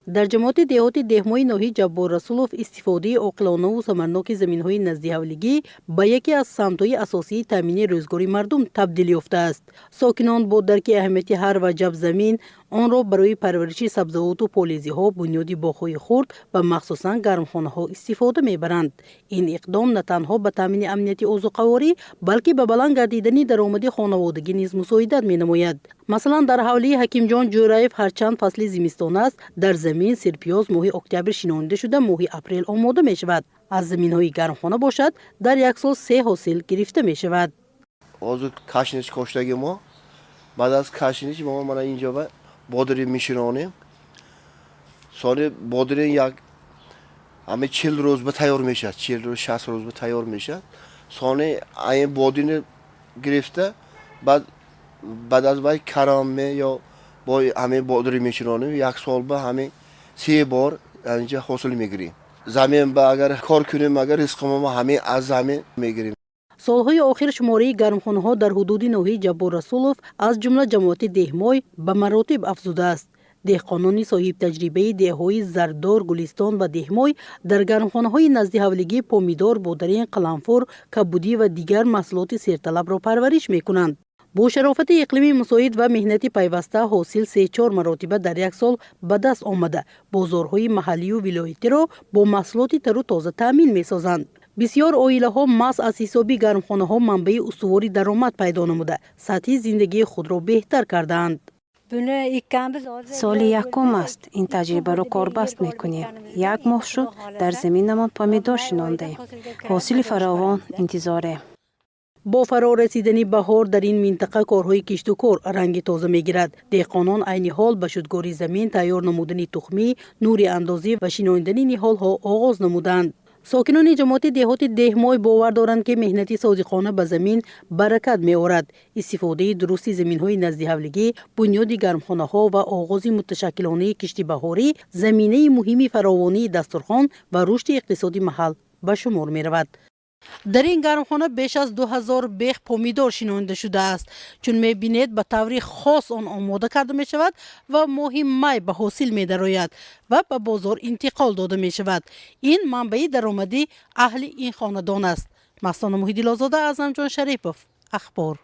Дар ҷамоати деҳоти Деҳмои ноҳияи Ҷаббор Расулов истифодаи оқилонаву самарноки заминҳои наздиҳавлигӣ ба яке аз самтҳои асосии таъмини рӯзгори мардум табдил ёфтааст. Сокинон бо дарки аҳамияти ҳар ваҷаб замин онро барои парвариши сабзавоту полезиҳо, бунёди боғҳои хурд ва махсусан гармхонаҳо истифода мебаранд. Ин иқдом на танҳо ба таъмини амнияти озуқаворӣ, балки ба баланд гардидани даромади хонаводагӣ низ мусоидат менамояд. Масалан, дар ҳавлии Ҳакимҷон Ҷӯраев ҳарчанд фасли зимистон аст, дар замин сирпиёз моҳи октябр шинонида шуда, моҳи апрел омода мешавад. Аз заминҳои гармхона бошад, дар як сол се ҳосил гирифта мешавад. Ҳозир кашнич коштаги мо, баъд аз кашнич мо мана инҷо ба бодиринг мешинонем. Соли бодиринг як ҳами 40 рӯз ба тайёр мешавад, 40 рӯз, 60 рӯз ба тайёр мешавад. Сони айн бодиринг гирифта, баъд аз вай карамме ё бо ҳамин бодиринг мешинонем. Як сол ба ҳамин се бор инҷа ҳосил мегирем. Замин ба агар кор кунем, агар ризқимо мо ҳамин аз замин мегирем. Солҳои охир шумораи гармхонаҳо дар ҳудуди ноҳияи Ҷаббор Расулов, аз ҷумла ҷамоати Деҳмой, ба маротиб афзудааст. Деҳқонони соҳибтаҷрибаи деҳҳои Зардор, Гулистон ва Деҳмой дар гармхонаҳои наздиҳавлигӣ помидор, бодаринг, қаламфур, кабудӣ ва дигар маҳсулоти серталабро парвариш мекунанд. Бо шарофати иқлими мусоид ва меҳнати пайваста ҳосил се-чор маротиба дар як сол ба даст омада, бозорҳои маҳаллию вилоятиро бо маҳсулоти тару тоза таъмин месозанд. Бисёр оилаҳо маҳз аз ҳисоби гармхонаҳо манбаи устувори даромад пайдо намуда, сатҳи зиндагии худро беҳтар кардаанд. Соли якум аст, ин таҷрибаро корбаст мекунем. Як моҳ шуд, дар заминамон помидор шинондаем. Ҳосили фаровон интизорем. Бо фаро расидани баҳор дар ин минтақа корҳои киштукор ранги тоза мегирад. Деҳқонон айни ҳол ба шудгори замин, тайёр намудани тухмӣ, нуриандозӣ ва шинонидани ниҳолҳо оғоз намуданд. Сокинони ҷамоати деҳоти Деҳмой бовар доранд, ки меҳнати содиқона ба замин баракат меорад. Истифодаи дурусти заминҳои наздиҳавлигӣ, бунёди гармхонаҳо ва оғози муташаккилонаи кишти баҳорӣ заминаи муҳими фаровонии дастурхон ва рушди иқтисоди маҳал ба шумор меравад. Дар ин гармхона беш аз 2000 бех помидор шинонида шудааст. Чун мебинед, ба таври хос он омода карда мешавад ва моҳи май ба ҳосил медарояд ва ба бозор интиқол дода мешавад. Ин манбаи даромади аҳли ин хонадон аст. Мастона Муҳиддилозода, Аъзамҷон Шарипов, Ахбор.